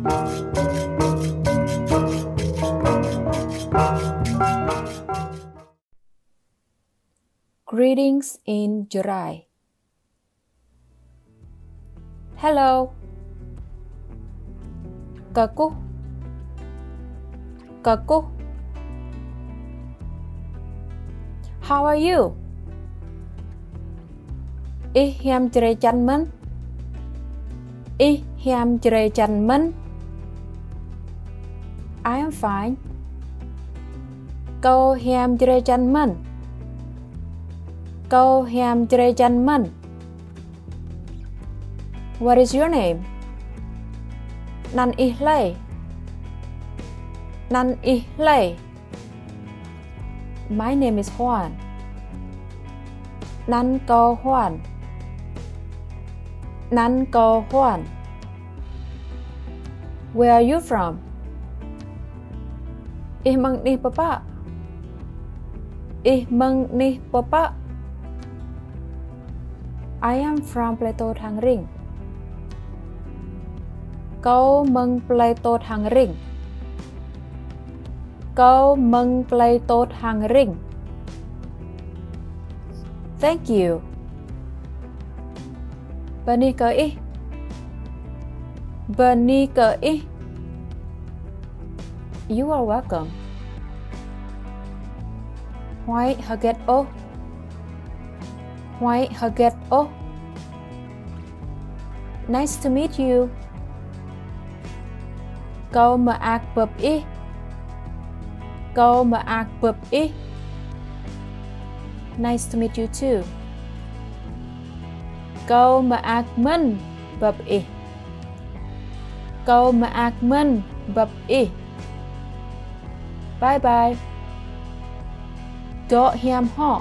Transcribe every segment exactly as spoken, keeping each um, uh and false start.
Greetings in Jarai. Hello. Kơkuh. Kơkuh. How are you? Ih hiam Jrai jăn mơ̆n? Ih hiam Jrai jăn mơ̆n? I am fine. Kâo hiam Jrai jăn mơ̆n. Kâo hiam Jrai jăn mơ̆n. What is your name? Anăn ih hlơi? Anăn ih hlơi? My name is Hoan. Anăn kâo Hoan. Anăn kâo Hoan. Where are you from? Ih mơ̆ng anih pơpă? Ih mơ̆ng anih pơpă? I am from Plei Tôt Hang Ring. Kâo mơ̆ng Plei Tôt Hang Ring. Kâo mơ̆ng Plei Tôt Hang Ring. Thank you. Bơni kơ ih. Bơni kơ ih. You are welcome. Huăi hơget ôh. Huăi hơget ôh. Nice to meet you. Kâo mơak bưp ih. Kâo mơak bưp ih. Nice to meet you too. Kâo mơak mơ̆n bưp ih. Kâo mơak mơ̆n bưp ih. Bye bye. Dŏ hiam hŏ.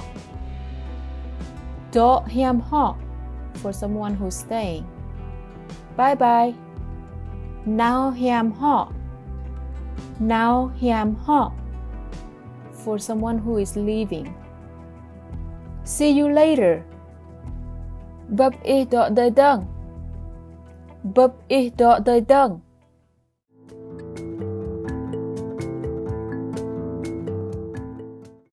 Dŏ hiam hŏ. For someone who's staying. Bye bye. Nao hiam hŏ. Nao hiam hŏ. For someone who is leaving. See you later. Bưp ih dŏ tơdơi dơ̆ng. Bưp ih dŏ tơdơi dơ̆ng.